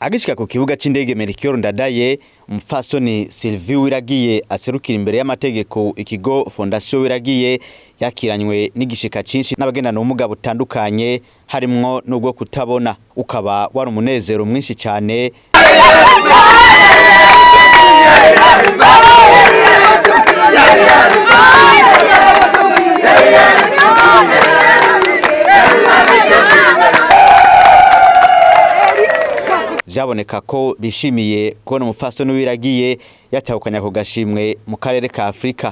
Agishika ku kibuga c'indege Melchior Ndadaye, umupfasoni Sylvie Uwiragiye aserukira imbere y'amategeko ikigo Fondation Uwiragiye yakiranywe n'igishika cinshi n'abagendana ubumuga butandukanye harimwo n'ubwo kutabona, ukaba wari umunezero mwinshi cane. Vyaboneka ko bishimiye kubona umupfasoni Uwiragiye yatahukanye ako gashimwe mu karere ka Afrika.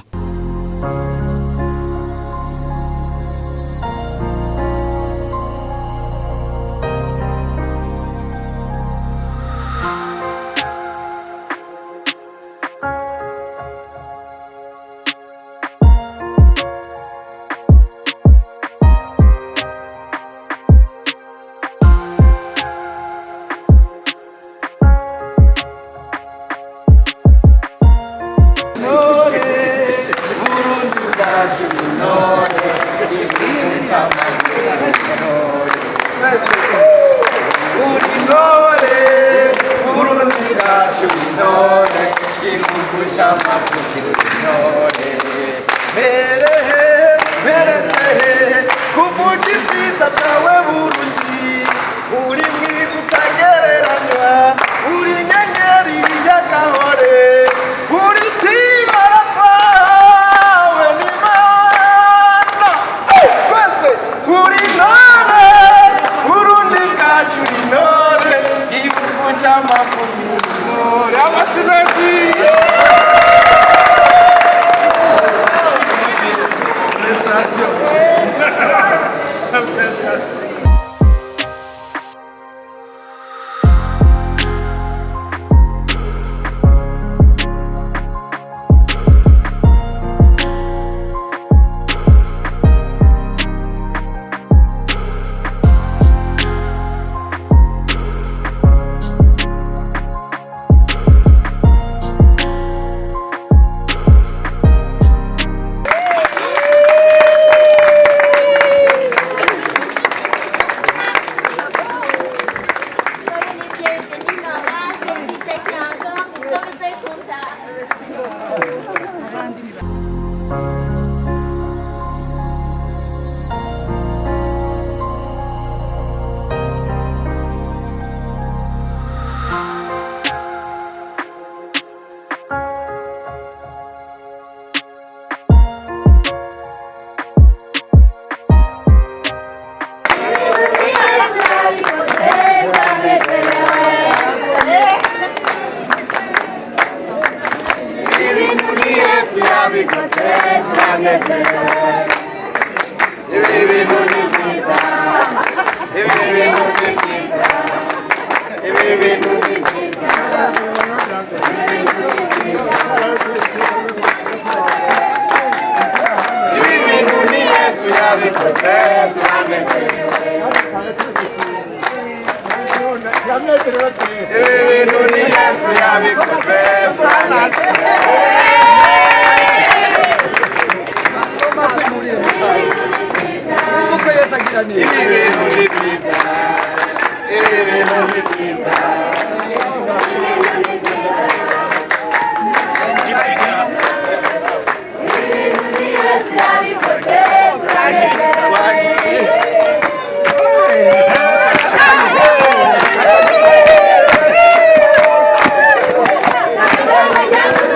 Kuvuga ibyiza byawe Burundi, uri mwiza utagereranywa, uri inyenyeri y'agahore, uri ikibara twahawe n'Imana. Twese uri intore, Burundi bwacu uri intore, igihugu cy'amavuko intore. Amashyi menshi. Soyez les bienvenus dans la félicitations encore, nous sommes très contents.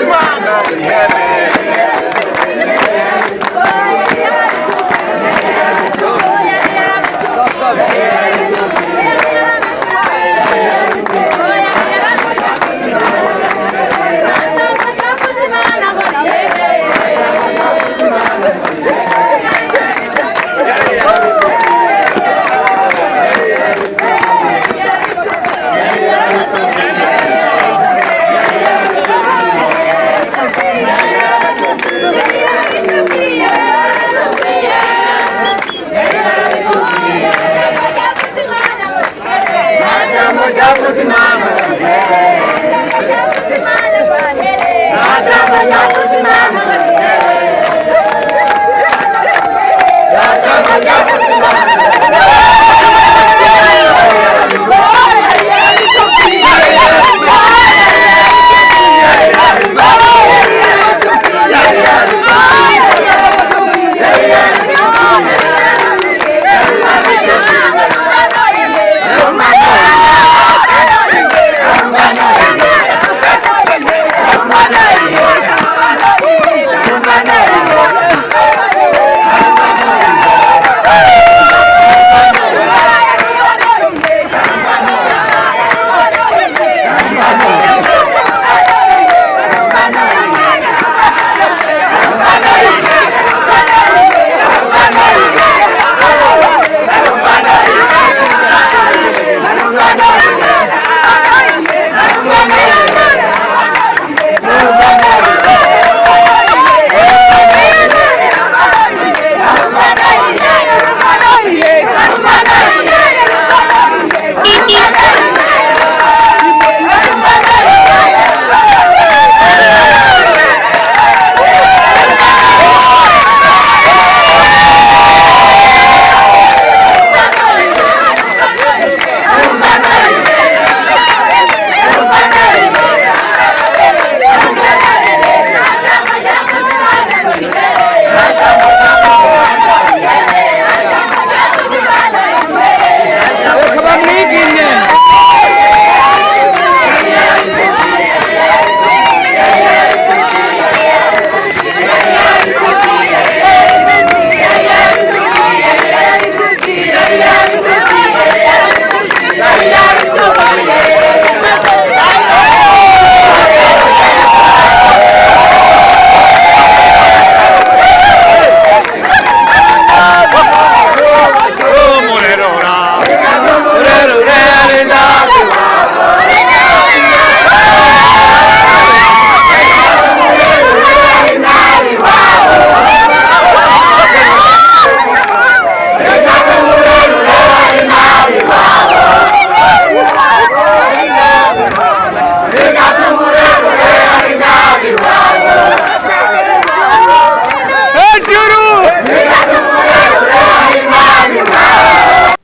Imana.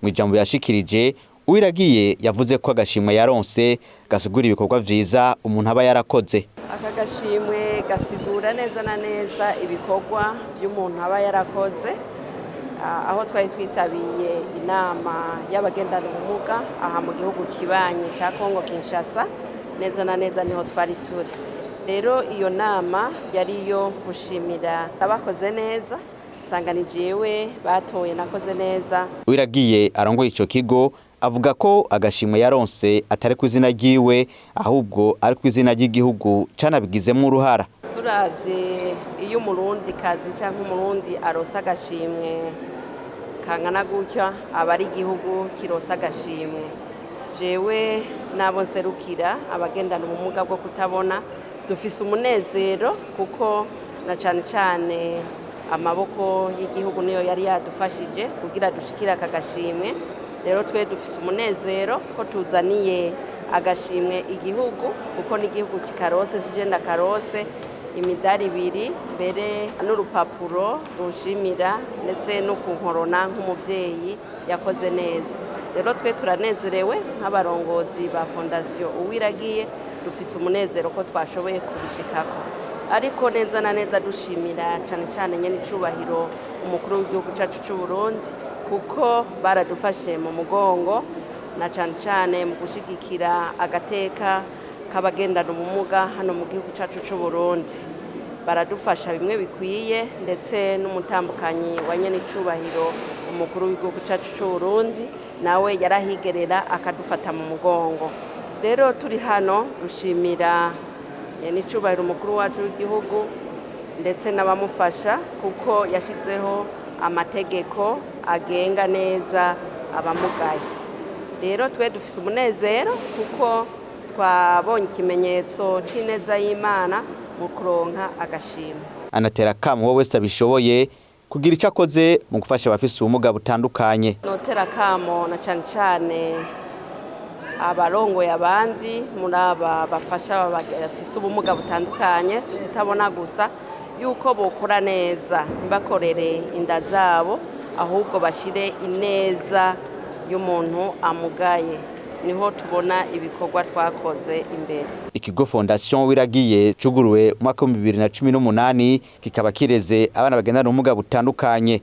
Mu ijambo yashikirije, Uwiragiye yavuze ko agashimwe yaronse gasigura ibikorwa vyiza umuntu aba yarakoze. Aka gashimwe gasigura neza na neza ibikorwa by'umuntu aba yarakoze. Aho twari twitabiye inama y'abagendana ubumuga aha mu gihugu kibanyi cya Kongo Kinshasa, neza na neza niho twari turi. Rero iyo nama yari iyo gushimira abakoze neza, nsanga ni jewe batoye nakoze neza. Uwiragiye arongoye ico kigo avuga ko agashimwe yaronse atari ku izina ryiwe, ahubwo ari ku izina ry'igihugu canabigizemwo uruhara. Turavye iyo umurundi kazi cyangwa umurundi aronse agashimwe kangana gutya, aba ari igihugu kironse agashimwe. Jewe n'abo nserukira abagendana ubumuga bwo kutabona dufise umunezero, kuko na cane cane amaboko y'igihugu niyo yari yadufashije kugira dushikire aka gashimwe. Rero twe dufise umunezero ko tuzaniye agashimwe igihugu, kuko n'igihugu kikarose, sije ndakarose imidari ibiri mbere n'urupapuro runshimira ndetse no kunkorona nk'umubyeyi yakoze neza. Rero twe turanezerewe nk'abarongozi ba Fondation Uwiragiye, dufise umunezero ko twashoboye kubishikako, ariko neza na neza dushimira cane cane nyene icubahiro umukuru w'igihugu cacu c'u Burundi, kuko baradufashe mu mugongo na cane cane mu gushigikira agateka k'abagendana ubumuga hano mu gihugu cacu c'u Burundi. Baradufasha bimwe bikwiye, ndetse n'umutambukanyi wa nyene icubahiro umukuru w'igihugu cacu c'u Burundi nawe yarahigerera akadufata mu mugongo. Rero turi hano dushimira n'icubahiro umukuru wacu w'igihugu ndetse n'abamufasha, kuko yashyizeho amategeko agenga neza abamugaye. Rero twe dufise umunezero kuko twabonye ikimenyetso c'ineza y'Imana mu kuronka agashimwe. Anatera akamo uwo wese abishoboye kugira ico akoze mu gufasha abafise ubumuga butandukanye. Notera akamo na cane cane abarongoye abandi muri aba bafasha bafise ubumuga butandukanye, si ukutabona gusa, yuko bokora neza, ntibakorere inda zabo, ahubwo bashire ineza y'umuntu amugaye, niho tubona ibikorwa twakoze imbere. Ikigo Fondation Uwiragiye cuguruwe mu mwaka wa 2018, kikaba kireze abana bagendana ubumuga butandukanye.